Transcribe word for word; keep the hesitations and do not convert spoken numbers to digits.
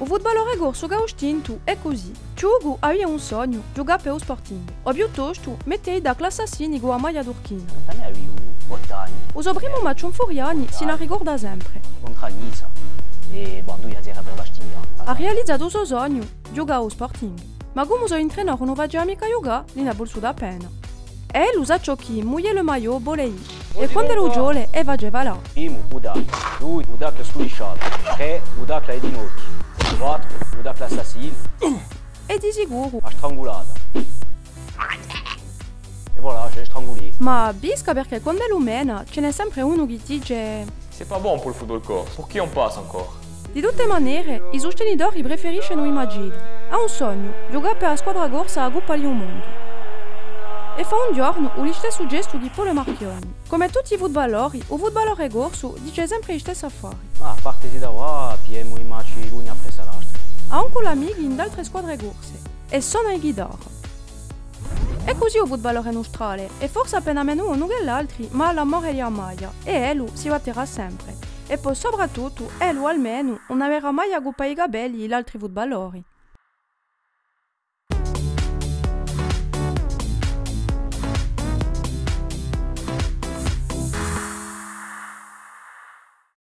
U futbalore corsu ch'aghju stintu hè cusì. Chjucu avia un sognu, ghjucà per u Sporting, o piuttostu, mette i tacchi assassini cù a maglia turchina. Tantu aviu ottu anni. U so primu match in Furiani si n'arricorda sempre. Contr'à Nizza. È, bon, dui à zeru per Bastia. Hà realizatu u so sognu, ghjucà à u Sporting. Ma cumu u so intrenore ùn u facia micca ghjucà, li n'hà vulsutu appena. È ellu sà ciò chì, mugliè le maillot, vole i. È quand'ellu ghjova, è face falà. Primu, u tackle. Dui, u tackle sculisciatu. Trè, u tackle à i ghjinochji. Quattru, u tackle assassinu. È di sicuru. A strangulata. È voilà, ci hè strangulì. Ma bisca, perchè quand'ellu mena, ci n'hè sempre unu chì dice: C'est pas bon pour le football corse. Pour qui on passe encore ? Di tutte manere, i sustenitori preferiscenu i macelli. Hà un sognu, ghjucà per a squadra corsa à a Cuppa di u Mondu. È fà un ghjornu u listessu gestu chì Paul Marchionni. Cum'è tutti i futbalori, u futbalore corsu dice sempre i stessi affari. Ah, à parte si da quà, pigliemu i match luni appressu à l'altri. Hà ancu l'amichi in d'altre squadre corse. È sona a ghitarra. È cusì u futbalore nustrale, è forse appena menu unu chè l'altri, ma hà l'amore di a maglia, è ellu si batterà sempre. È po sopratuttu, ellu almenu, ùn averà mai a cuppa à i capelli di l'altri futbalori.